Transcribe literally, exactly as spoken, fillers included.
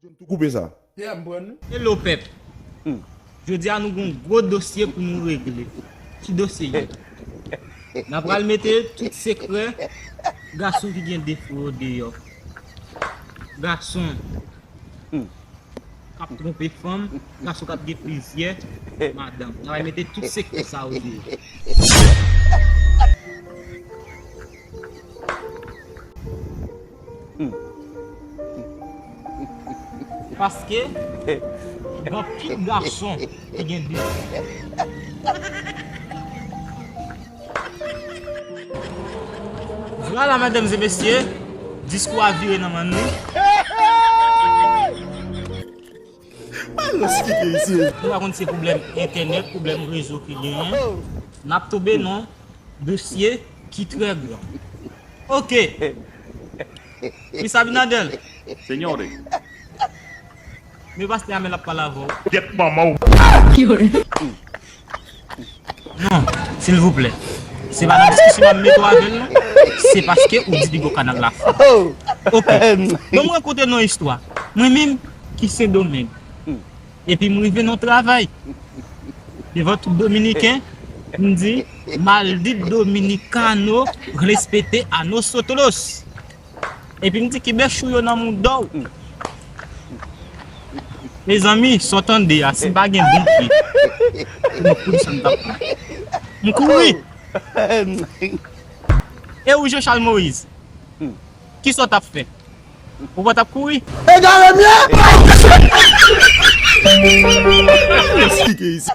Tou koupe sa. Hello pèp. Jodi a nou gon gwo dosye pou nou regle. Ki dosye ye? N a pral mete tout sekrè gason ki gen defo yo deyò. Gason k ap twonpe fanm, gason k ap gen plizyè madanm. N a pral mete tout sekrè sa yo deyò. Paske gen anpil gason ki gen defo. Vwala, medam e mesye, diskou a vire nan men nou. Nou pa konn se pwoblèm entènèt, pwoblèm rezo ki genyen. N ap tonbe nan dosye ki trè gran. Ok. Miss Abinader. Senyore. Men pastè a, men l ap pale avè w. Gyèt manman w. Non, silvouplè. Se pa nan diskisyon m ap mete w avè l, non. Se paske ou di li gon kanal la. Ok. Bon, mwen rakonte nou yon istwa. Mwen menm ki Sendomeng. Epi m rive nan travay. Devan tout Dominiken, m di, "Maldito dominicano, respete a nosotros." Epi m di, "Kibe chou yo nan mouda w." Mezanmi, sa w tande a, si m pa gen bon pye, pou m kouri sa m t ap kouri. M kouri. E ou, Jean Charles Moïse? Kisa w t ap fè? Ou pa t ap kouri? Egare m ye! Esplike isi.